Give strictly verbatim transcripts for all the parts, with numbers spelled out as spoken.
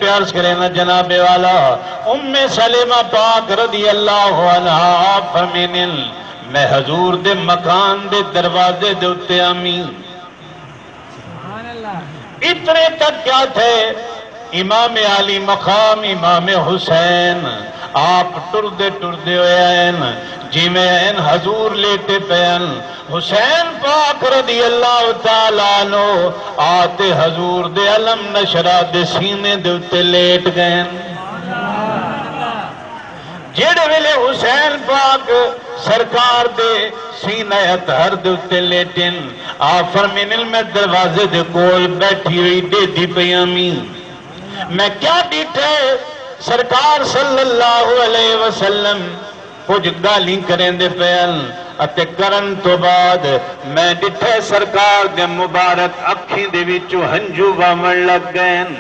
عرض کرے نا جناب والا، ام سلمہ پاک رضی اللہ عنہا آپ فرمیندن، میں حضور دے مکان دے دروازے دے اتے آمی۔ اتنے تک کیا تھے، امام عالی مقام امام حسین آپ ٹردے ٹردے ہوئے آئن، جیویں آئن حضور لیٹے پئے ہن۔ حسین پاک رضی اللہ تعالیٰ عنہ آ تے حضور دے علم نشرہ دے سینے دے اتے لیٹ ڳئن۔ جیڑھے ویلے حسین پاک سرکار دے سینہ اطہر دے اتے لیٹن، آپ فرمیندن، میں دروازے دے کول ٻیٹھی ہوئی ݙیہدی پئی آمی۔ میں کیا ݙٹھے؟ سرکار صلی اللہ علیہ وسلم کجھ ڳالھیں کریندے پئے ہن، اتے کرݨ توں بعد میں ݙٹھے سرکار دے مبارک اکھیں دے وچوں ہنجو وہوݨ لڳ ڳئے ہن۔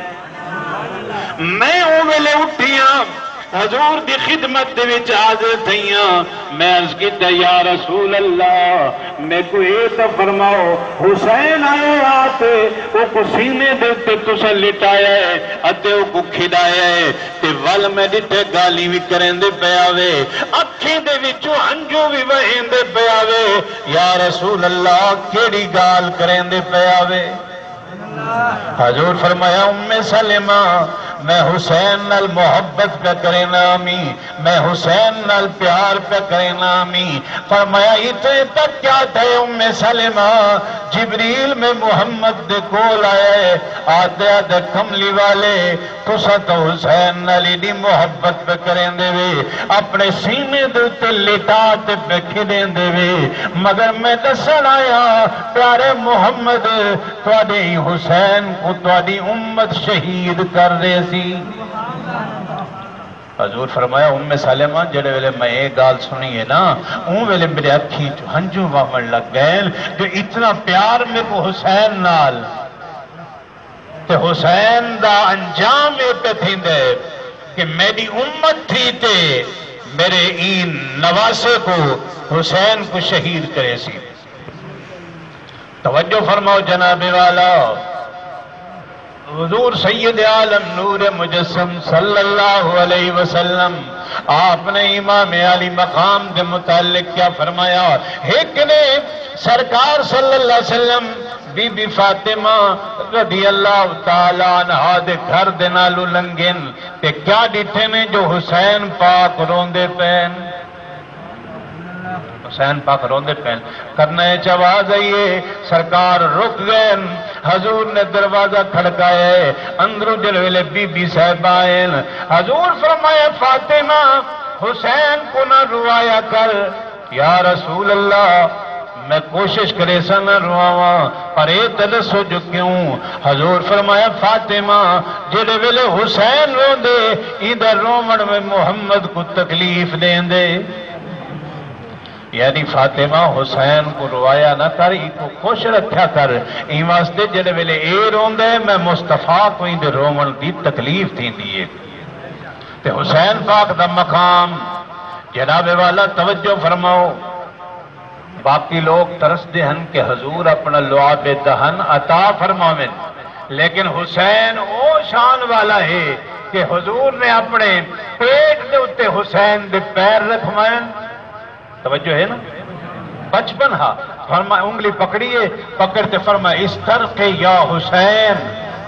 میں اوں ویلے اٹھی ہاں، حضور دی خدمت دے وچ حاضر تھئی ہاں۔ میں عرض کیتا، یا رسول اللہ، میکوں اے تاں فرماؤ، حسین آئے آ تے اوکوں سینے دے اتے تساں لٹایا ہے اتے اوکوں کھݙایا ہے، تے ول میں ݙٹھے ڳالھیں وی کریندے پئے آوے، اکھیں دے وچوں ہنجو وی وہیندے پئے آوے۔ یا رسول اللہ، کیڑھی ڳالھ کریندے پئے آوے؟ حضور فرمایا، ام سلمہ، میں حسین نال محبت پیا کرینا آمی، میں حسین نال پیار پیا کرینا آمی۔ فرمایا، اتنے تک کیا تھے ام سلمہ، جبریل میں محمد دے کول آیا ہے، آہدے، آہدے، کملی والے، تساں تاں حسین نال ایݙی محبت پیا کریندے وے، اپݨے سینے دے اتے لٹا تے پیا کھیݙیندے وے، مگر میں ݙسݨ آیا، پیارے محمد، تہاݙے ایں حسین کوں تہاݙی امت شہید کر ݙیسی۔ حضور فرمایا، ام سلمہ، جیڑھے ویلے میں اے ڳالھ سݨی ہے نا، اوں ویلے میݙے اکھیں چوں ہنجو وہوݨ لڳ ڳئے جو اتنا پیار میکوں حسین نال، تے حسین دا انجام اے پیا تھیندا ہے کہ میݙی امت تھی تے میݙے ایں نواسے کوں، حسین کوں شہید کریسی۔ توجہ فرماؤ جناب والا، حضور سید عالم نور مجسم صلی اللہ علیہ وسلم، آپ نے امام عالی مقام دے متعلق کیا فرمایا؟ ہک نے سرکار صلی اللہ علیہ وسلم بی بی فاطمہ رضی اللہ تعالی عنہا دے گھر دے نالوں لنگھن تے کیا ݙٹھے نے جو حسین پاک روندے پئن۔ حسین پاک روندے پئن۔ کرناں اچ آواز آئی ہے، سرکار رک ڳئن۔ حضور نے دروازہ کھڑکایا ہے، اندروں جیڑھے ویلے بی بی صاحبہ آئن، حضور فرمایا، فاطمہ، حسین کوں نہ روایا کر۔ یا رسول اللہ، میں کوشش کریساں نہ رواواں، پر اے تے ݙسو جو کیوں؟ حضور فرمایا، فاطمہ، جیڑھے ویلے حسین روندے، ایندا رووݨ میں محمد کوں تکلیف ݙیندے۔ یعنی فاطمہ، حسین کوں روایا نہ کر، اینکوں خوش رکھیا کر، ایں واسطے جیڑھے ویلے اے روندے، میں مصطفیٰ کوں ایندے رووݨ دی تکلیف تھیندی ہے۔ تے حسین پاک دا مقام، جناب والا، توجہ فرماؤ، باقی لوگ ترسدے ہن کہ حضور اپݨا لعاب دہن عطا فرماون، لیکن حسین او شان والا ہے کہ حضور نے اپݨے پیٹ دے اتے حسین دے پیر رکھوائن۔ توجہ ہے نا؟ بچپن ہا، فرما، انگلی پکڑی ہے، پکڑ تے فرما، استرق یا حسین،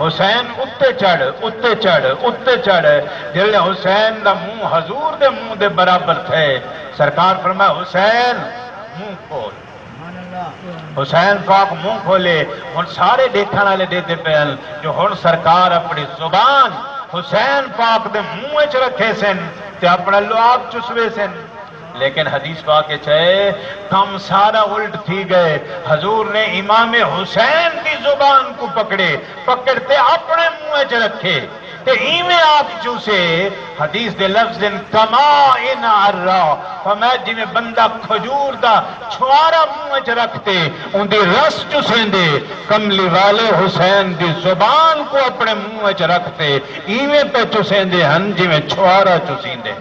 حسین اتے چڑھ، اتے چڑھ، اتے چڑھ۔ جلے حسین دا منہ حضور دے منہ دے برابر تھے، سرکار فرمایا، حسین، منہ کھول۔ حسین پاک منہ کھولے، ہن سارے ݙیکھݨ والے ݙیہدے پئے ہن جو ہن سرکار اپݨی زبان حسین پاک دے منہ وچ رکھیسن تے اپݨا لعاب چسویسن۔ لیکن حدیث پاک وچ ہے، کم سارا الٹ تھی ڳئے۔ حضور نے امام حسین دی زبان کوں پکڑے، پکڑ تے اپݨے منہ وچ رکھے۔ تے ایویں آپ چوسے، حدیث دے لفظ ہن، کما ان عرا، فرمایا جویں بندہ کھجور دا چھوارا منہ وچ رکھ تے اوندی رس چوسیندے، کملی والے حسین دی زبان کوں اپݨے منہ وچ رکھ تے ایویں پئے چوسیندے ہن جویں چھوارا چوسیندے۔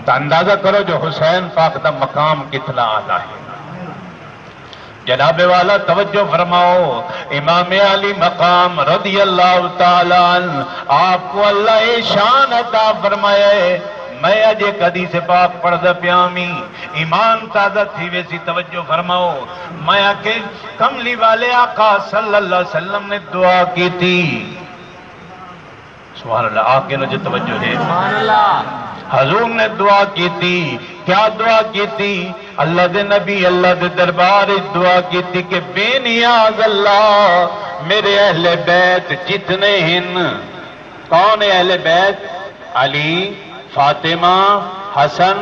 تاں اندازہ کرو جو حسین پاک دا مقام کتنا اعلیٰ ہے۔ جناب والا توجہ فرماؤ، امام عالی مقام رضی اللہ تعالی عنہ، آپ کو اللہ اے شان عطا فرمایا ہے، میں اڄ ایک حدیث پاک پڑھدا پیاں وی، ایمان تازہ تھی ویسی۔ توجہ فرماؤ، میں آکھے کملی والے آقا صلی اللہ علیہ وسلم نے دعا کیتی۔ سبحان اللہ، آ کے نو جے توجہ ہے۔ سبحان اللہ۔ حضور نے دعا کیتی، کیا دعا کیتی؟ اللہ دے نبی اللہ دے دربار وچ دعا کیتی کہ بے نیاز اللہ، میرے اہل بیت جتنے ہن، کون ہے اہل بیت؟ علی، فاطمہ، حسن،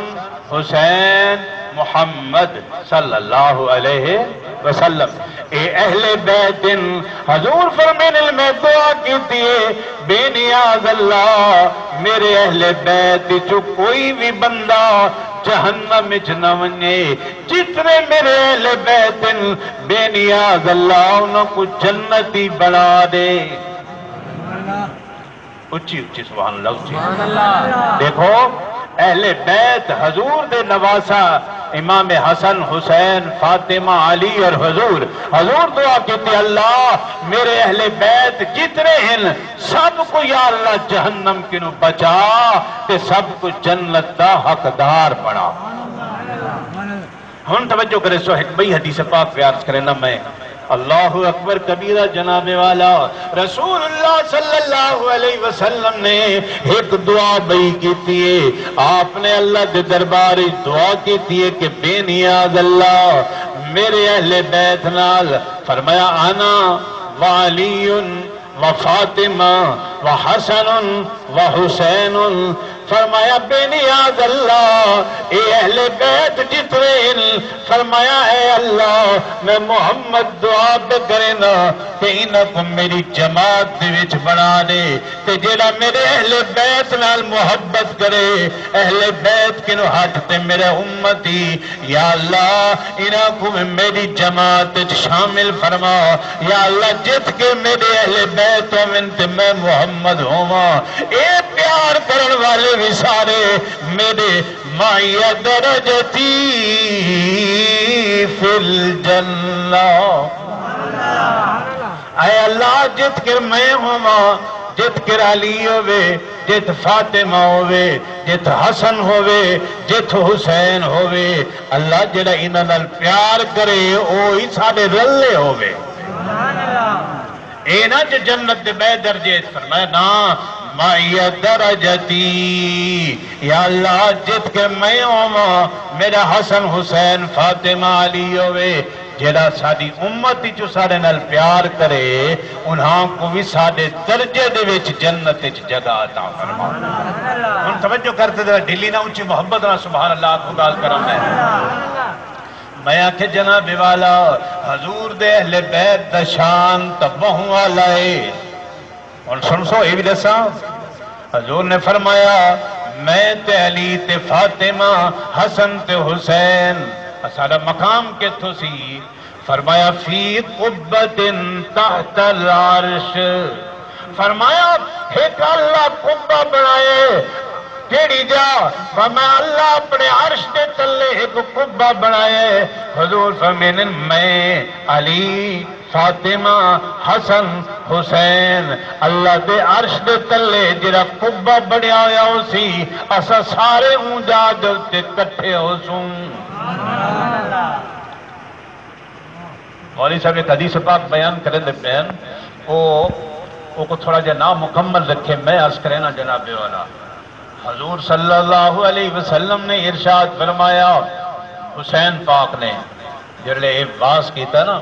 حسین، محمد صلی اللہ علیہ وسلم، اے اہل بیت ہن۔ حضور فرمیندن، میں دعا کیتی ہے، بے نیاز اللہ، میرے اہل بیت وچوں کوئی وی بندہ جہنم وچ نہ ونڄے، جتنے میرے اہل بیت ہن، بے نیاز اللہ انہاں کوں جنتی بݨا ݙے۔ اچی اچی سبحان اللہ، اچی۔ سبحان اللہ۔ دیکھو، اہل بیت حضور دے نواسہ، امام حسن، حسین، فاطمہ، علی اور حضور۔ حضور دعا کیتی، اللہ میرے اہل بیت جتنے ہن سب کو یا اللہ جہنم کنوں بچا تے سب کو جنت دا حقدار بݨا۔ ہݨ توجہ کریسو، ہک ٻئی حدیث پاک پیا عرض کرینا میں۔ اللہ اکبر کبیرہ، جناب والا، رسول اللہ صلی اللہ علیہ وسلم نے ہک دعا ٻئی کیتی ہے۔ آپ نے اللہ دے دربار وچ دعا کیتی ہے کہ بے نیاز اللہ، میرے اہل بیت نال، فرمایا، انا و علی و فاطمہ و حسن و حسین۔ فرمایا، بے نیاز اللہ، اے اہل بیت جتنے ہن، فرمایا، اے اللہ، میں محمد دعا پہ کرینا کہ انہاں کو میری جماعت دے وچ بݨا ݙے، تے جیڑھا میرے اہل بیت نال محبت کرے، اہل بیت کنوں ہٹ تے میرے امتی، یا اللہ، انہاں کوں وی میری جماعت وچ شامل فرما۔ یا اللہ، جتھ کے میرے اہل بیت ہوون تے میں محمد ہوواں۔ اے پیار کرݨ والے وی سارے میرے معی درجتی فی الجنہ۔ اے اللہ، جتھ کے میں ہوواں، جتھ کے علی ہووے، جتھ فاطمہ ہووے، جتھ حسن ہووے، جتھ حسین ہووے، اللہ جیڑھا انہاں نال پیار کرے، او ہی ساݙے رلے ہووے۔ اے نہ جو جنت دے ٻئے درجے اچ، فرمایا، نہ، معی درجتی، یا اللہ، جتھ کے میں ہوواں، میرا حسن، حسین، فاطمہ، علی ہووے، جیڑھا ساݙی امت اچوں ساݙے نال پیار کرے، انہاں کوں وی ساݙے درجے دے وچ جنت اچ جگہ عطا فرما۔ ہݨ توجہ کر تے ذرا ڈھلی نہ، اچی محبت نال سبحان اللہ آکھو، ڳالھ کراں میں۔ میں آکھے، جناب والا، حضور دے اہل بیت دا شان تاں ٻہوں اعلیٰ ہے۔ ہݨ سݨسو، اے وی ݙساں۔ حضور نے فرمایا، میں تے علی تے فاطمہ، حسن تے حسین، اساݙا مقام کتھوں سی؟ فرمایا، فی قبۃ تحت العرش۔ فرمایا، ہک اللہ قبہ بݨائے۔ کیڑھی جا؟ فرمایا، اللہ اپݨے عرش دے تلے ہک قبہ بݨائے۔ حضور فرمیندن، میں، علی، فاطمہ، حسن، حسین، اللہ دے عرش دے تلے جیڑھا قبہ بݨیا ہویا ہوسی، اساں سارے اوں جا دے اتے کٹھے ہوسوں۔ مولوی صاحب ہک حدیث پاک بیان کریندے پئے ہن، او، او کو تھوڑا جہا نامکمل رکھے، میں عرض کرینا جناب والا۔ حضور صلی اللہ علیہ وسلم نے ارشاد فرمایا، حسین پاک نے جڑے اے باز کیتا نا،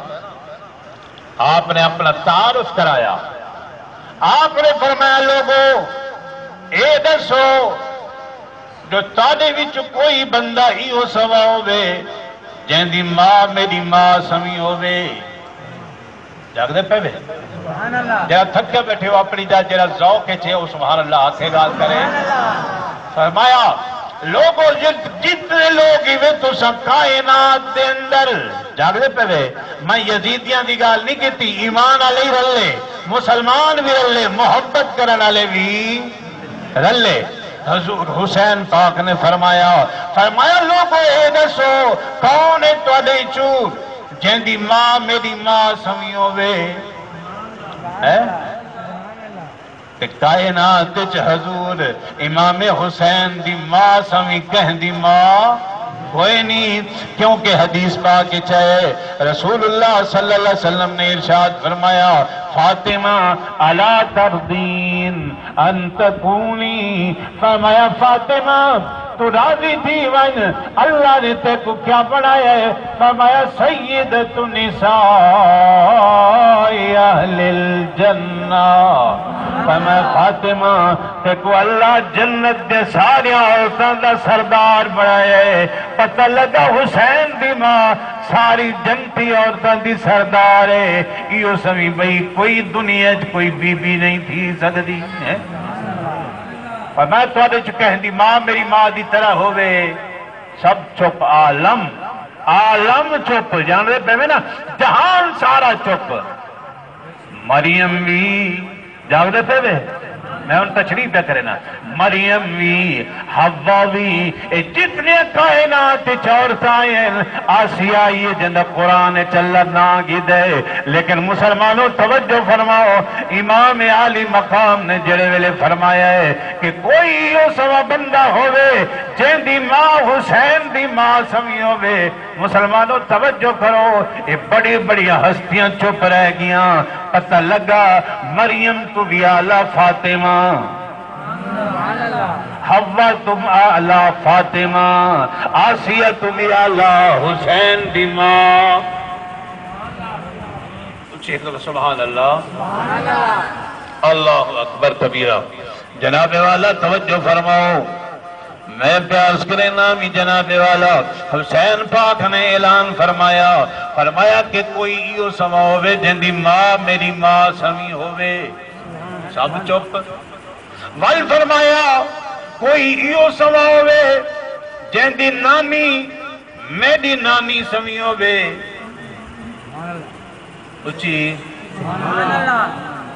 آپ نے اپنا تعارف کرایا۔ آپ نے فرمایا، لوگو، اے دسو جو تہاݙے وچ کوئی بندہ ایہو سوا ہووے جیندی ماں میݙی ماں سویں ہووے؟ جاڳدے پئے وے؟ جیڑھا تھکے ٻیٹھے ہو اپݨی جا، جیڑھا ذوق اچ ہے، او سبحان اللہ آکھے، ڳالھ کرے۔ فرمایا، لوگو، جت-، جتنے لوگ ہی وے تساں کائنات دے اندر، جاڳدے پئے وے؟ میں یزیدیاں دی ڳالھ نہیں کیتی، ایمان والے ہی رلے، مسلمان بھی رلے، محبت کرݨ والے بھی رلے۔ حضور حسین پاک نے فرمایا، فرمایا، لوگو، اے ݙسو، کون ہے تہاݙے چوں جیندی ماں میݙی ماں سویں ہووے، ہے؟ تے کائنات اچ حضور امام حسین دی ماں سویں کہیں دی ماں کوئی نہیں، کیونکہ حدیث پاک اچ ہے، رسول اللہ صلی اللہ علیہ وسلم نے ارشاد فرمایا، فاطمہ، الا ترضین ان تکونی، فرمایا، فاطمہ، تو راضی تھی ونڄ، اللہ نے تیکوں کیا بݨایا ہے؟ فرمایا، سیدۃ نساء اہل الجنہ۔ فرمایا، فاطمہ، تیکوں اللہ جنت دے ساریاں عورتاں دا سردار بݨایا ہے۔ پتہ لڳا، حسین دی ماں ساری جنتی عورتاں دی سردار ہے۔ ایہو سویں بئی کوئی دنیا اچ کوئی بی بی نہیں تھی سڳدی ہے۔ فرمایا، تہاݙے چ کہیں دی ماں میری ماں دی طرح ہووے؟ سب چپ، عالم، عالم چپ، جاݨدے پئے وے نا، جہان سارا چپ۔ مریم وی، جاڳدے پئے وے؟ میں ہݨ تشریح پیا کرینا۔ مریم وی، حوا وی، اے جتنیاں کائنات اچ عورتاں ہن، آسیہ آئی ہے جیندا قرآن اچ اللہ ناں گھدے۔ لیکن مسلمانوں، توجہ فرماؤ، امام عالی مقام نے جڑے ویلے فرمایا ہے کہ کوئی ایہو سوا بندہ ہووے جیندی ماں حسین دی ماں سویں ہووے۔ مسلمانوں، توجہ کرو، اے بڑی بڑیاں ہستیاں چپ رہ گیاں۔ پتہ لڳا، مریم توں وی اعلیٰ فاطمہ، حوا توں اعلیٰ فاطمہ، آسیہ توں وی اعلیٰ حسین دی ماں۔ اچھی ایک دفعہ سبحان اللہ۔ اللہ اکبر کبیرہ۔ جناب والا، توجہ فرماؤ، میں پیا عرض کرینا وی، جناب والا، حسین پاک نے اعلان فرمایا، فرمایا کہ کوئی ایہو سوا ہووے جیندی ماں میری ماں سویں ہووے۔ سب چپ۔ ول فرمایا، کوئی ایہو سوا ہووے جیندی نانی میݙی نانی سویں ہووے۔ اچی۔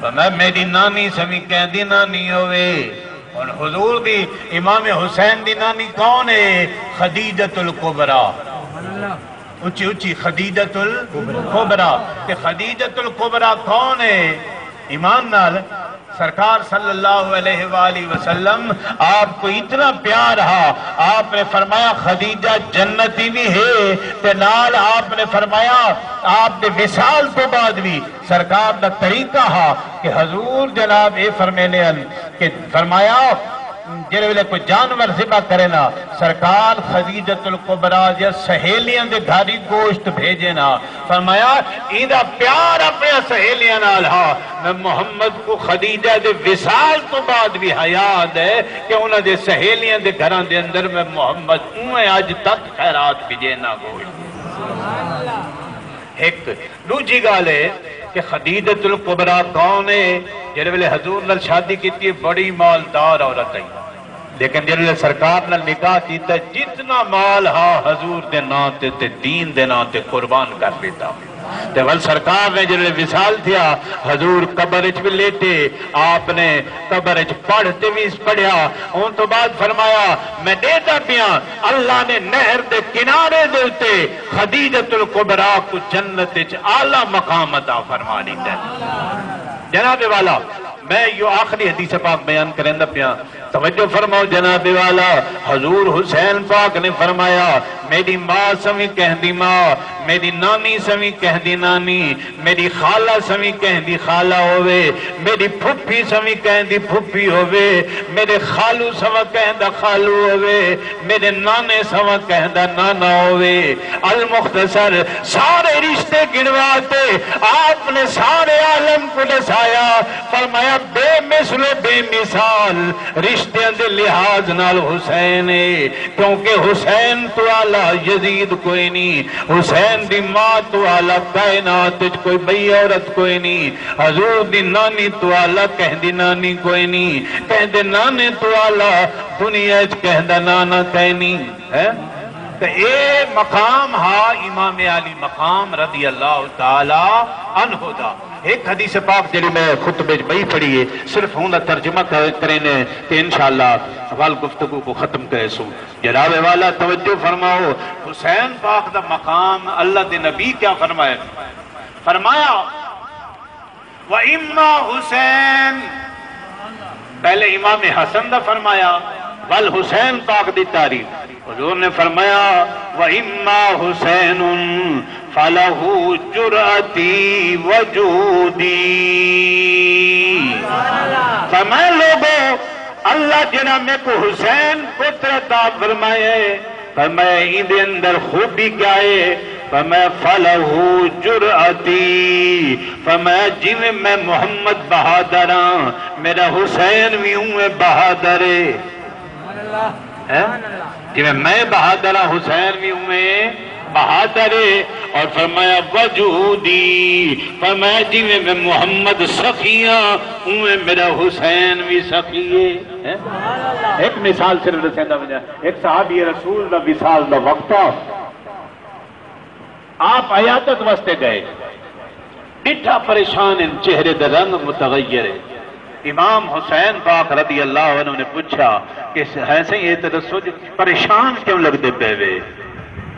فرمایا، میݙی نانی سویں کہیں دی نانی ہووے۔ ہݨ حضور دی، امام حسین دی نانی کون ہے؟ خدیجۃ الکبریٰ۔ اچی اچی، خدیجۃ الکبریٰ۔ تے خدیجۃ الکبریٰ کون ہے؟ ایمان نال، سرکار صلی اللہ علیہ وآلہ وسلم آپ کو اتنا پیار ہا، آپ نے فرمایا، خدیجہ جنتی بھی ہے، تے نال آپ نے فرمایا، آپ دے وصال تو بعد بھی سرکار دا طریقہ ہا کہ حضور جناب اے فرمیندے ہن کہ فرمایا، جڑے ویلے کوئی جانور ذبح کرے نا، سرکار خدیجۃ الکبریٰ دیاں سہیلیاں دے گھر ہی گوشت بھیجے نا۔ فرمایا، ایندا پیار اپݨیاں سہیلیاں نال ہا۔ میں محمد کوں خدیجہ دے وصال توں بعد وی حیا آندا ہے کہ انہاں دے سہیلیاں دے گھراں دے اندر میں محمد اونویں اڄ تک خیرات بھیجے نا گوشت۔ ہک۔ ݙوجھی ڳالھ ہے کہ خدیجۃ الکبریٰ کون ہے؟ جیڑھے ویلے حضور نال شادی کیتی ہے، بڑی مالدار عورت ہے، لیکن جیڑھے ویلے سرکار نال نکاح کیتا ہے، جتنا مال ہا حضور دے ناں تے، تے دین دے ناں تے قربان کر ݙتا۔ تے ول سرکار نے جیڑھے وصال تھیا، حضور قبر اچ وی لیٹے، آپ نے قبر اچ پڑھ تے وی پڑھیا۔ اون تو بعد فرمایا، میں ݙیہدا پیاں، اللہ نے نہر دے کنارے دے اتے خدیجۃ الکبریٰ کوں جنت اچ اعلیٰ مقام عطا فرما ݙتا ہے۔ جناب والا، میں ایہو آخری حدیث پاک بیان کریندا پیاں، توجہ فرماؤ جناب والا، حضور حسین پاک نے فرمایا، میݙی ماں سویں کہیں دی ماں، میݙی نانی سویں کہیں دی نانی، میݙی خالہ سویں کہیں دی خالہ ہووے، میݙی پھپھی سویں کہیں دی پھپھی ہووے، میݙے خالو سوا کہیں دا خالو ہووے، میݙے نانے سوا کہیں دا نانا ہووے۔ المختصر، سارے رشتے گݨوا تے آپ نے سارے عالم کوں ݙسایا۔ فرمایا، بے مثل و بے مثال رشتیاں دے لحاظ نال حسین ہے، کیونکہ حسین توں اعلیٰ یزید کوئی نہیں، حسین دی ماں توں اعلیٰ کائنات اچ کوئی ٻئی عورت کوئی نہیں، حضور دی نانی توں اعلیٰ کہیں دی نانی کوئی نہیں، کہیں دے نانے توں اعلیٰ دنیا اچ کہیں دا نانا کائنی ہے۔ تے اے مقام ہا امام عالی مقام رضی اللہ تعالیٰ عنہ دا۔ ہک حدیث پاک جیڑھی میں خطبے وچ ٻئی پڑھی ہے، صرف اوندا ترجمہ کر-، کرینے تے انشاءاللہ ول گفتگو کوں ختم کریسوں۔ جناب والا توجہ فرماؤ، حسین پاک دا مقام، اللہ دے نبی کیا فرمایا؟ فرمایا، "و اما حسین"، پہلے امام حسن دا فرمایا، ول حسین پاک دی تعریف۔ حضور نے فرمایا، "و اما حسین فلہ جرأتی و جودی۔" فرمایا، لوگو، اللہ جڑا میکوں حسین پتر عطا فرمائے، فرمایا، ایندے اندر خوبی کیا ہے؟ فرمایا، فلہ جرأتی۔ فرمایا، جویں میں محمد بہادر ہاں، میرا حسین وی اونویں بہادر ہے۔ ہیں؟ جویں میں بہادر ہاں، حسین وی اونویں بہادر ہے۔ اور فرمایا، وجودی، فرمایا، جویں میں محمد سخی ہاں، اونویں میرا حسین وی سخی ہے۔ ہیں؟ ایک مثال صرف ݙسیندا ونڄاں، ایک صحابی رسول دا وصال دا وقت آ، آپ عیادت واسطے ڳئے، ݙٹھا پریشان ہن، چہرے دا رنگ متغیر ہے۔ امام حسین پاک رضی اللہ عنہ نے پچھا کہ، "ہے سئیں، اے تے ݙسو جو پریشان کیوں لڳدے پئے وے؟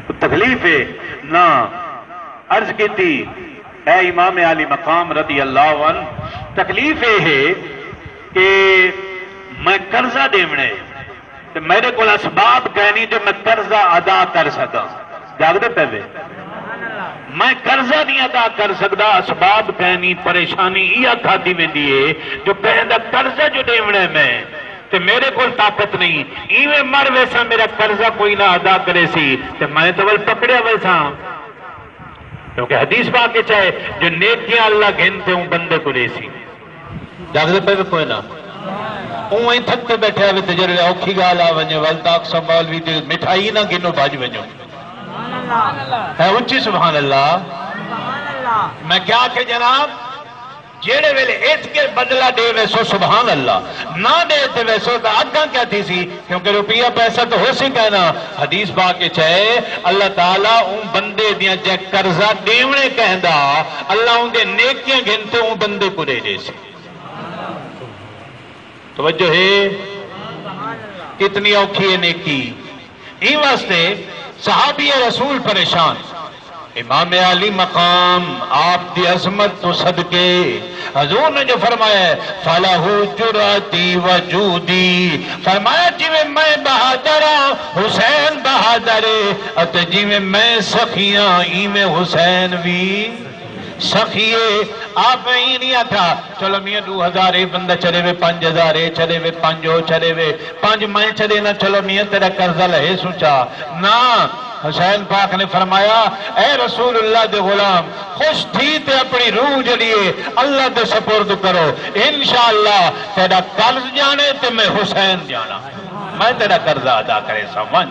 کوئی تکلیف ہے؟" نہ۔ عرض کیتی، "اے امام عالی مقام رضی اللہ عنہ، تکلیف اے ہے کہ میں قرضہ ݙیوݨے۔" تے میݙے کول اسباب کائنی جو میں قرضہ ادا کر سڳاں۔ جاڳدے پئے وے؟ میں قرضہ نہیں ادا کر سڳدا، اسباب کائنی، پریشانی ایہا کھادی ویندی ہے جو کہیں دا قرضہ جو ݙیوݨے میں، تے میݙے کول طاقت نہیں۔ ایویں مر ویساں، میرا قرضہ کوئی نہ ادا کریسی، تے میں تے ول پکڑیا ویساں۔ کیونکہ حدیث پاک وچ ہے جو نیکیاں اللہ گھن تے اوں بندے کوں ݙیسی۔ جاڳدے پئے وے کوئی نہ؟ اوں ایں تھک تے ٻیٹھے ہوے تے جیڑھے اوکھی ڳالھ آ ونڄے، ول تاں آکھسو مولوی دی مٹھائی نہ گھنو، بھڄ ونڄو۔ ہے اچی سبحان اللہ۔ میں کیا آکھے جناب، جیڑھے ویلے اچ کے بدلہ ݙے ویسو سبحان اللہ، نہ ݙے تے ویسو تاں اڳاں کیا تھیسی؟ کیونکہ روپیہ پیسہ تو ہوسی کائنا۔ حدیث پاک وچ ہے، اللہ تعالیٰ اوں بندے دیاں جے قرضہ ݙیوݨے کہندا، اللہ اوندے نیکیاں گھن تے اوں بندے کوں ݙے ݙیسی۔ توجہ ہے؟ کتنی اوکھی ہے نیکی۔ ایں واسطے صحابی رسول پریشان۔ امام عالی مقام آپ دی عظمت تو صدقے، حضور نے جو فرمایا ہے، "فلہ جرأتی و جودی"، فرمایا، جویں میں بہادر ہاں، حسین بہادر ہے، اتے جویں میں سخی ہاں، ایویں حسین وی سخی ہے۔ آپ نے ایں نہیں آکھا، "چلو میاں، ݙو ہزار اے بندہ چھݙے وے، پنج ہزار اے چھݙے وے، پنج او چھݙے وے، پنج میں چھݙے نہ، چلو میاں، تیرا قرضہ لہے سوچا۔" نہ، حسین پاک نے فرمایا، "اے رسول اللہ دے غلام، خوش تھی تے اپݨی روح جڑی ہے اللہ دے سپرد کرو، انشاءاللہ تیرا قرض جاݨے تے میں حسین جاݨا، میں تیرا قرضہ ادا کریساں، ونڄ۔"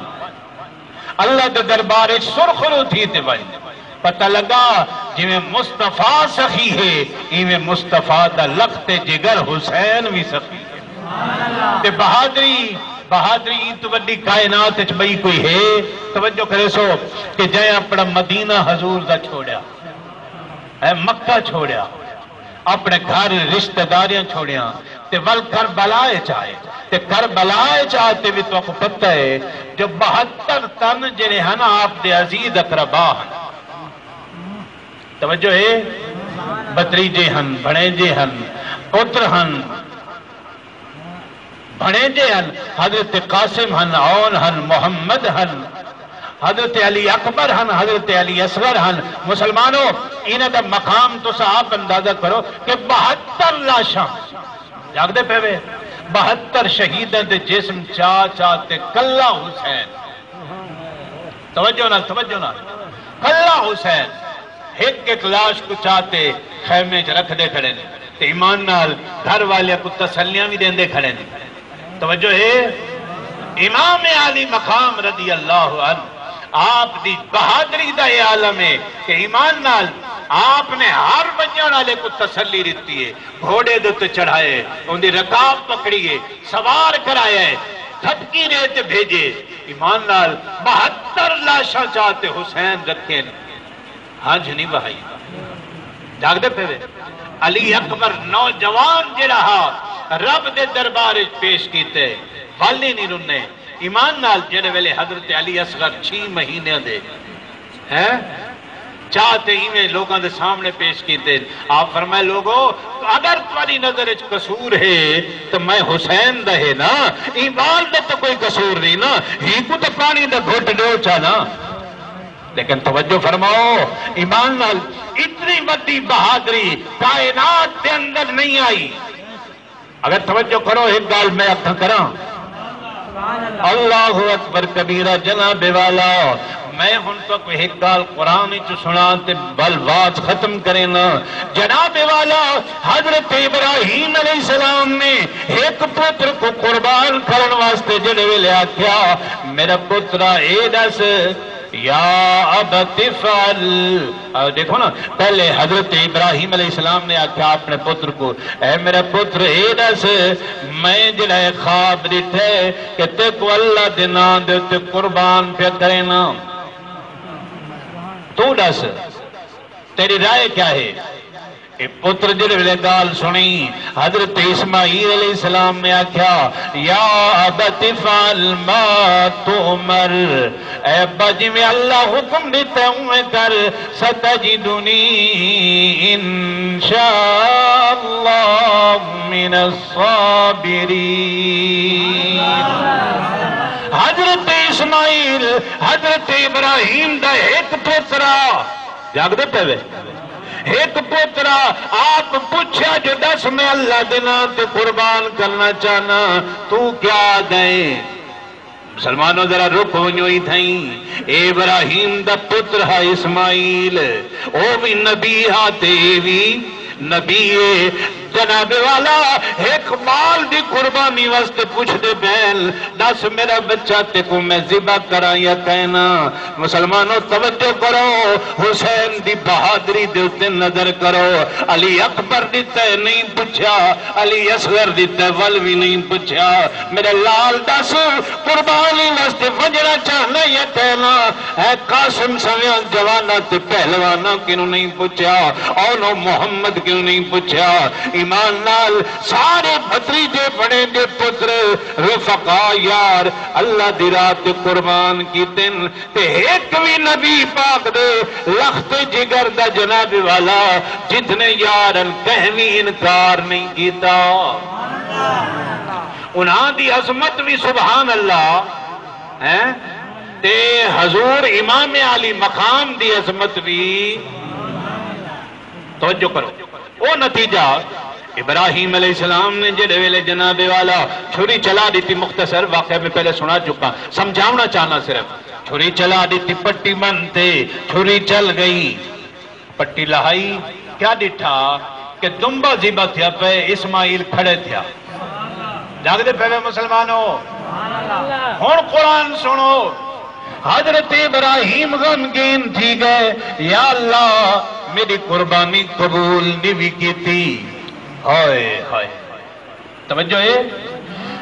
اللہ دے دربار وچ سرخرو تھی تے ونڄ۔ پتہ لڳا جویں مصطفیٰ سخی ہے، ایویں مصطفیٰ دا لخت جگر حسین وی سخی ہے۔ تے بہادری، بہادری ایں توں وݙی کائنات وچ ٻئی کوئی ہے؟ توجہ کریسو کہ جئیں اپݨا مدینہ حضور دا چھوڑیا، اے مکہ چھوڑیا، اپݨے گھر رشتہ داریاں چھوڑیاں تے ول کربلا اچ آئے۔ تے کربلا اچ آ تے وی تہاکوں پتہ ہے جو بہتر تن جڑے ہن آپ دے عزیز اقربا ہن۔ توجہ ہے؟ بھتریجے ہن، بھݨیجے ہن، پتر ہن، بھݨیجے ہن، حضرت قاسم ہن، عون ہن، محمد ہن، حضرت علی اکبر ہن، حضرت علی اصغر ہن۔ مسلمانو، انہاں دا مقام تساں آپ اندازہ کرو کہ بہتر لاشاں، جاڳدے پئے وے، بہتر شہیداں دے جسم چا چا تے کلھا حسین۔ توجہ نال، توجہ نال۔ کلھا حسین ہک ہک لاش کوں چا تے خیمے اچ رکھدے کھڑے نے تے ایمان نال گھر والیاں کوں تسلیاں وی ݙیندے کھڑے نے۔ توجہ ہے؟ امام عالی مقام رضی اللہ عنہ، آپ دی بہادری دا اے عالم ہے کہ ایمان نال آپ نے ہر ونڄݨ والے کوں تسلی ݙتی ہے، گھوڑے دے اتے چڑھائے، اوندی رکاب پکڑی ہے، سوار کرایا ہے، تھپکی ݙے تے بھیڄے۔ ایمان نال بہتر لاشاں چا تے حسین رکھے نے، ہنج نہیں وہائی۔ جاڳدے پئے وے؟ علی اکبر نوجوان جیڑھا ہا، رب دے دربار اچ پیش کیتے، ول ہی نہیں رنے۔ ایمان نال، جیڑھے ویلے حضرت علی اصغر چھی مہینے دے، ہیں، چا تے ایویں لوکاں دے سامنے پیش کیتے، آپ فرمائے، لوگو، اگر تہاݙی نظر اچ قصور ہے تو میں حسین دا ہے نا، ایں ٻال دا تو کوئی قصور نہیں نا، ہی کوں تو پاݨی دا گھٹ ݙیو چا نا۔ لیکن توجہ فرماؤ، ایمان نال، اتنی وڈی بہادری کائنات دے اندر نہیں آئی۔ اگر توجہ کرو، ایک گال میں اتھاں کراں۔ اللہ اکبر کبیرہ، جناب والا، میں ہن تک ایک گال قرآن وچ سنا تے بل بات ختم کریں نا۔ جناب والا، حضرت ابراہیم علیہ السلام نے ایک پتر کو قربان کرن واسطے جڑے ویلے آکھیا، میرا پترا، اے دس، یا ابت افعل۔ آ، دیکھو نا، پہلے حضرت ابراہیم علیہ السلام نے آکھیا اپنے پتر کو، اے میرے پتر، اے دس، میں جڑا اے خواب ݙٹھے کہ تیکو اللہ دے ناں دے اُتے قربان پیا کرینا، تو دس، تیری رائے کیا ہے؟ اے پتر جڑے ویلے ڳالھ سُݨی، حضرت اسماعیل علیہ السلام نے آکھیا، یا ابت افعل ما تؤمر، اے ابا، جیویں اللہ حکم ݙتا اونویں کر، ستجدنی ان شاء اللہ من الصابرین۔ حضرت اسماعیل، حضرت ابراہیم دا ہک پترا، جاڳدے پئے وے؟ ہک پترا آپ پچھیا جو، دس، میں اللہ دے ناں تے قربان کرنا چاہنا، تو کیا آکھیں؟ مسلمانو، ذرا رک ونڄو اتھائیں۔ اے ابراہیم دا پتر ہا اسماعیل، او وی نبی ہا تے اے وی نبی اے۔ جناب والا، ہک ٻال دی قربانی واسطے پچھدے پئن، دس میرا بچہ تیکوں میں ذبح کراں یا کائنا؟ مسلمانو، توجہ کرو، حسین دی بہادری دے اُتے نظر کرو۔ علی اکبر ݙتا ہے، نہیں پچھیا، علی اصغر ݙتا ہے، ول وی نہیں پچھیا۔ میرے لال، دس، قربانی واسطے ونڄݨا چاہنا یا کائنا؟ اے قاسم سویاں جواناں تے پہلواناں کنوں نہیں پچھیا، اونو محمد کنوں نہیں پچھیا۔ ایمان نال، سارے بھتریجے، بڑے دے پتر، رفقا، یار، اللہ دی راہ تے قربان کیتن۔ تے ہک وی نبی پاک دے لخت جگر دا، جناب والا، جتنے یار ہن، کہیں وی انکار نہیں کیتا۔ انہاں دی عظمت وی سبحان اللہ ہے، تے حضور امام عالی مقام دی عظمت وی۔ توجہ کرو، او نتیجہ ابراہیم علیہ السلام نے جڑے ویلے، جناب والا، چھری چلا ݙتی، مختصر واقعہ میں پہلے سنا چکا، سمجھاونا چاہنا صرف، چھری چلا ݙتی، پٹی بن تے چھری چل ڳئی، پٹی لہائی، کیا ݙٹھا کہ دمبا ذبح تھیا پئے، اسماعیل کھڑے تھیا۔ جاڳدے پئے وے مسلمانو؟ ہݨ قرآن سُݨو۔ حضرت ابراہیم غمگین تھی ڳئے، یا اللہ، میݙی قربانی قبول نوی کیتی۔ ہائے ہائے، توجہ ہے؟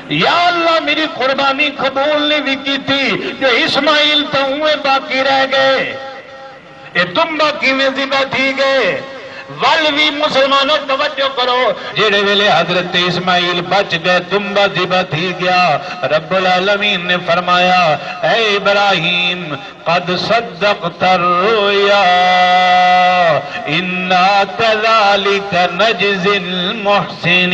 یا اللہ، میݙی قربانی قبول نوی کیتی، جو اسماعیل تاں اونویں باقی رہ ڳئے۔ اے دمبا کیویں ذبح تھی ڳئے؟ ول وی مسلمانو، توجہ کرو، جیڑھے ویلے حضرت اسماعیل بچ ڳئے، دمبا ذبح تھی ڳیا، رب العالمین نے فرمایا، اے ابراہیم، قد صدقت الرؤیا، انا کذالک نجزی المحسنین۔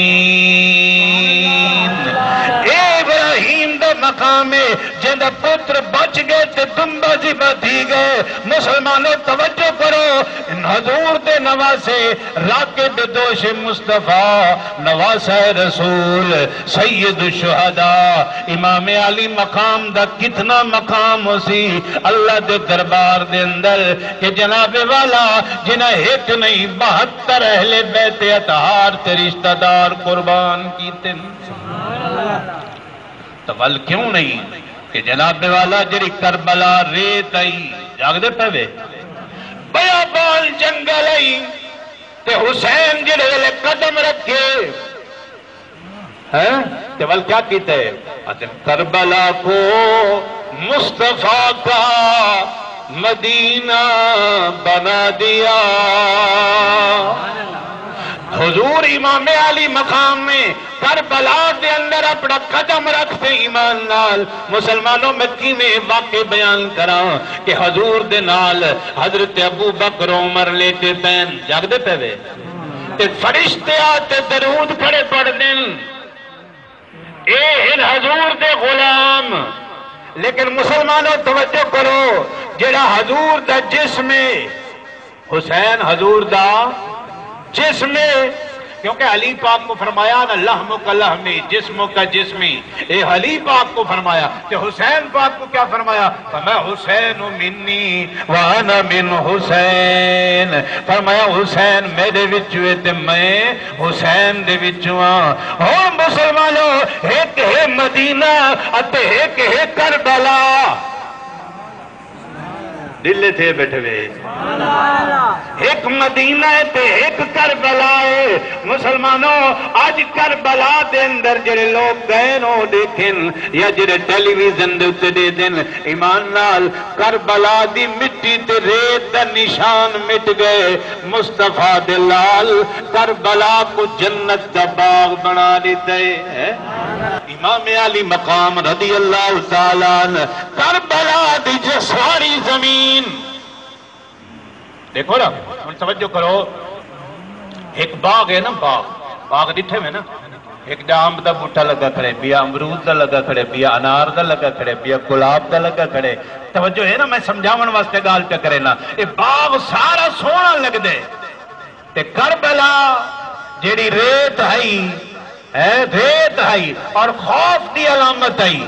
اے ابراہیم دا مقام ہے، جیندا پتر بچ ڳئے تے دمبا ذبح تھی ڳئے۔ مسلمانو، توجہ کرو، حضور دے نواسے، راکب دوش مصطفیٰ، نواسہ رسول، سید الشہداء، امام عالی مقام دا کتنا مقام ہوسی اللہ دے دربار دے اندر، کہ جناب والا، جنہاں ہک نہیں، بہتر اہل بیت اطہار تے رشتہ دار قربان کیتے۔ تو ول کیوں نہیں کہ جناب والا، جڑی کربلا ریت آئی، جاڳدے پئے وے؟ بیابان جنگل آئی، تے حسین جڑے ویلے قدم رکھے، ہیں؟ تے ول کیا کیتے؟ آتے، کربلا کو مصطفیٰ کا مدینہ بنا دیا۔ حضور امام عالی مقام نے کربلا دے اندر اپنا قدم رکھ تے ایمان نال، مسلمانوں، میں کیویں واقعے بیان کراں کہ حضور دے نال حضرت ابو بکر، عمر لیٹے پین، جاگدے پے وے، تے فرشتے آ تے درود کھڑے پڑھ دین۔ اے ہن حضور دے غلام۔ لیکن مسلمانوں، توجہ کرو، جڑا حضور دا جسم ہے، حسین حضور دا جسم ہے، کیونکہ علی پاک کو فرمایا نا، "لحمک لحمی، جسمک جسمی"۔ اے علی پاک کو فرمایا، تے حسین پاک کو کیا فرمایا؟ فرمایا، "حسین منی وانا من حسین"۔ فرمایا، "حسین میرے وچوں ہے تے میں حسین دے وچوں ہاں۔" ہن مسلمانوں، ہک ہے مدینہ اتے ہک ہے کربلا۔ ڈلے تھے بیٹھے وے۔ ہک مدینہ ہے تے ہک کربلا ہے۔ مسلمانوں، اج کربلا دے اندر جڑے لوگ گئے نو ڈیکھن یا جڑے ٹیلی ویژن دے اتے ڈیدن، ایمان نال، کربلا دی مٹی تے ریت دا نشان مٹ گئے۔ مصطفیٰ دے لال کربلا کو جنت دا باغ بنا ڈتے۔ امام عالی مقام رضی اللہ تعالیٰ عنہ، کربلا دی جے ساری زمین۔ دیکھو نا، ہن توجہ کرو، ہک باغ ہے نا، باغ، باغ ڈٹھے ہوئے نا، ہک جا امب دا بوٹا لگا کھڑے، بیا امرود دا لگا کھڑے، بیا انار دا لگا کھڑے، بیا گلاب دا لگا کھڑے۔ توجہ ہے نا، میں سمجھاون واسطے ڳالھ پیا کرے نا۔ اے باغ سارا سوہݨا لڳدے۔ تے کربلا جیڑھی ریت ہئی، ہے، ریت ہئی اور خوف دی علامت ہئی۔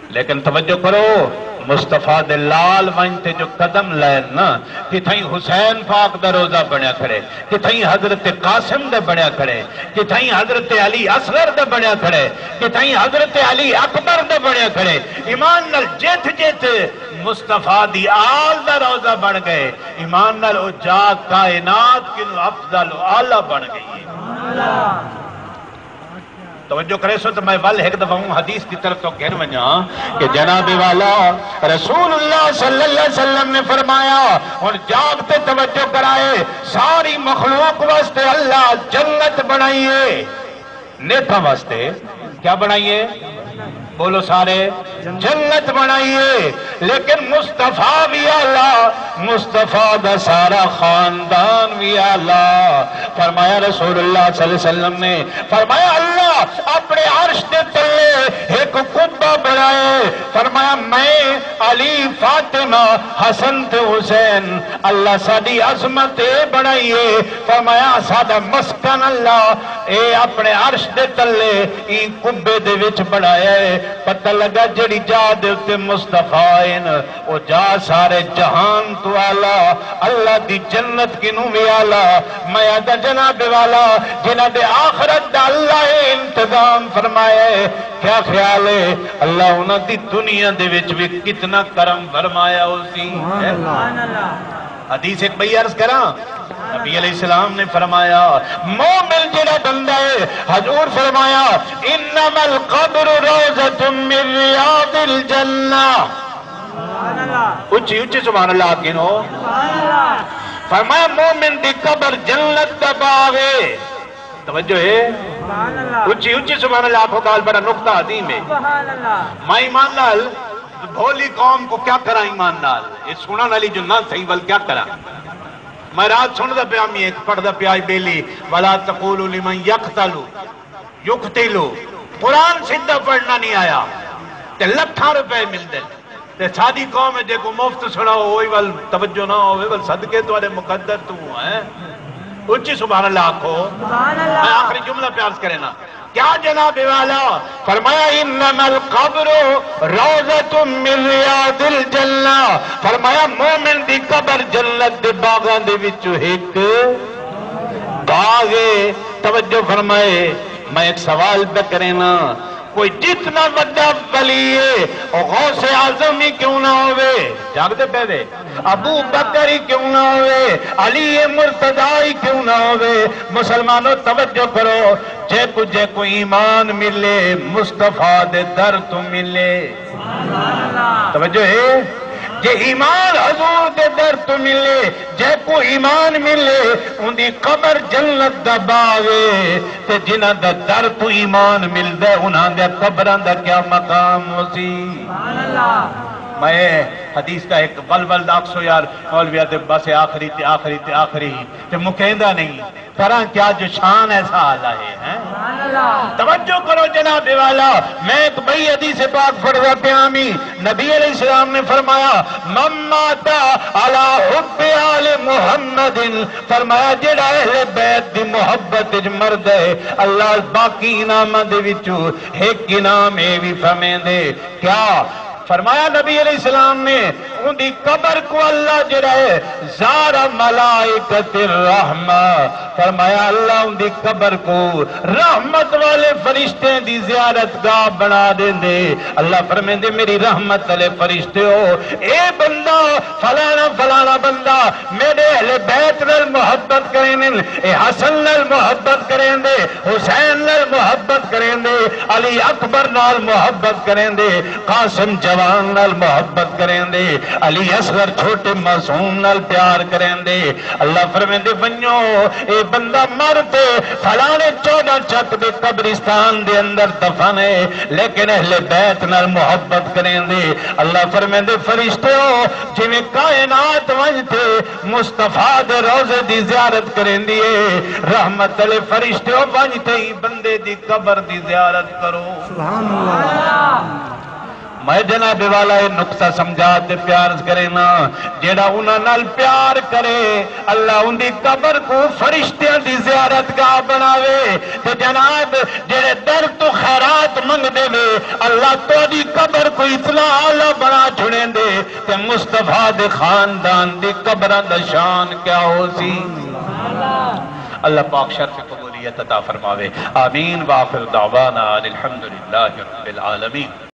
لیکن توجہ کرو، مصطفیٰ دے لال ونج تے جو قدم لین نا، کتھائیں حسین پاک دا روضہ بنیا کھڑے، کتھائیں حضرت قاسم دا بنیا کھڑے، کتھائیں حضرت علی اصغر دا بنیا کھڑے، کتھائیں حضرت علی اکبر دا بنیا کھڑے۔ ایمان نال، جتھ جتھ مصطفیٰ دی آل دا روضہ بݨ ڳئے، ایمان نال، او جا کائنات کنوں افضل و اعلیٰ بݨ ڳئی ہے۔ توجہ کریسو تو میں ول ہک دفعہ اوں حدیث دی طرف تو گھن ونجاں کہ جناب والا رسول اللہ صلی اللہ علیہ وسلم نے فرمایا، ہن جاگ تے توجہ کرائے، ساری مخلوق واسطے اللہ جنت بݨائی ہے۔ نیکاں واسطے کیا بݨائی ہے؟ بولو سارے، جنت بݨائی ہے۔ لیکن مصطفیٰ وی اعلیٰ، مصطفیٰ دا سارا خاندان وی اعلیٰ۔ فرمایا رسول اللہ صلی اللہ علیہ وسلم نے، فرمایا، اللہ اپنے عرش دے تلے ہک قبہ بݨائے۔ فرمایا، میں، علی، فاطمہ، حسن تے حسین، اللہ ساݙی عظمت اے بݨائی ہے۔ فرمایا، ساݙا مسکن اللہ اے اپݨے عرش دے تلے ایں قبے دے وچ بݨایا ہے۔ پتہ لڳا جیڑھی جا دے اتے مصطفیٰ ہن، او جا سارے جہان توں اعلیٰ، اللہ دی جنت کنوں وی اعلیٰ۔ میں آہداں جناب والا، جنہاں دے آخرت دا اللہ اے انتظام فرمایا ہے، کیا خیال ہے اللہ انہاں دی دنیا دے وچ وی کتنا کرم فرمایا ہوسی؟ سبحان اللہ۔ حدیث ایک بئی عرض کراں، نبی علیہ السلام نے فرمایا، مومن جڑا بندہ ہے، حضور فرمایا، "انما القبر روضۃ من ریاض الجنہ۔" اچھی اچھی سبحان اللہ آکھو۔ فرمایا، مومن دی قبر جنت دا باغ ہے۔ توجہ ہے؟ اچھی اچھی سبحان اللہ آکھو، ڳالھ بڑا نقطہ عظیم ہے۔ میں ایمان نال بھولی قوم کو کیا کراں، ایمان نال، اے سنݨ والی جو نہ صحیح ول کیا کراں۔ میں رات سݨدا پیا، میں ایک پڑھدا پیا، اے بیلی، "ولا تقولوا لمن یقتل، یقتل"، قرآن سدھا پڑھنا نہیں آیا تے لکھاں روپے ملدے۔ تے ساݙی قوم ہے جیکوں مفت سݨاؤ، اوہی ول توجہ نہ ہووے، ول صدقے تہاݙے مقدر توں ہیں۔ اچھی سبحان اللہ آکھو۔ سبحان اللہ۔ میں آخری جملہ پیا عرض کرینا۔ کیا جناب والا؟ فرمایا، "انما القبر روضۃ من ریاض الجنہ۔" فرمایا، مومن دی قبر جنت دے باغاں دے وچوں ہک باغ ہے۔ توجہ فرمائے، میں ایک سوال پہ کرینا، کوئی جتنا وڈا ولی ہے، او غوث اعظم ہی کیوں نہ ہووے، جاگدے پے وے، ابو بکر ہی کیوں نہ ہووے، علی مرتضی ہی کیوں نہ ہووے، مسلمانوں توجہ کرو، جیکوں جیکوں ایمان ملے، مصطفیٰ دے در توں ملے۔ توجہ ہے؟ جے ایمان حضور دے در توں ملے، جیکوں ایمان ملے، اوندی قبر جنت دا باغ اے، تے جنہاں دا در توں ایمان ملدا ہے، انہاں دیاں قبراں دا کیا مقام ہوسی؟ میں حدیث دا ہک ول ول دا آکھسو یار، مولوی آہدے بس آخری تے آخری تے آخری تے مکیندا نہیں۔ کراں کیا جو شان ایسا اعلیٰ ہے، ہیں؟ توجہ کرو جناب والا، میں ایک بئی حدیث پاک پڑھدا پیاں وی۔ نبی علیہ السلام نے فرمایا، "من مات علی حب آل محمد"، فرمایا، جیڑا اہل بیت دی محبت وچ مرد ہے، اللہ باقی انعاماں دے وچوں ہک انعام اے وی فرمیندے۔ کیا؟ فرمایا نبی علیہ السلام نے، اوندی قبر کو اللہ جڑا ہے، زار ملائکۃ الرحمہ، فرمایا اللہ اوندی قبر کو رحمت والے فرشتے دی زیارت گاہ بنا دیندے۔ اللہ فرمیندے، میری رحمت والے فرشتے ہو، اے بندہ فلانا فلانا بندہ میرے اہل بیت نال محبت کریندن، اے حسن نال محبت کریندے، حسین نال محبت کریندے، علی اکبر نال محبت کریندے، قاسم جوان نال محبت کریندے، علی اصغر چھوٹے معصوم نال پیار کریندے۔ اللہ فرمیندے، ونجو، اے بندہ مر تے فلانے چودہ چک دے قبرستان دے اندر دفن ہے، لیکن اہل بیت نال محبت کریندے۔ اللہ فرمیندے، فرشتیو، جویں کائنات ونج تے مصطفیٰ دے روضے دی زیارت کریندی ہے، رحمت والے فرشتیو، ونج تے ہی بندے دی قبر دی زیارت کرو۔ سبحان اللہ۔ میں جناب والا اے نقطہ سمجھا تے پیار کرینا، جیڑا انہاں نال پیار کرے، اللہ اوندی قبر کو فرشتیاں دی زیارت گاہ بناوے، تے جناب جیڑے در تو خیرات منگدے وے، اللہ تہاݙی قبر کو اتنا اعلیٰ بنا چھڑیندے، تے مصطفیٰ دے خاندان دی قبراں دا شان کیا ہوسی؟ اللہ پاک شرف قبولیت عطا فرماوے۔ آمین۔ وآخر دعوانا ان الحمد للہ رب العالمین۔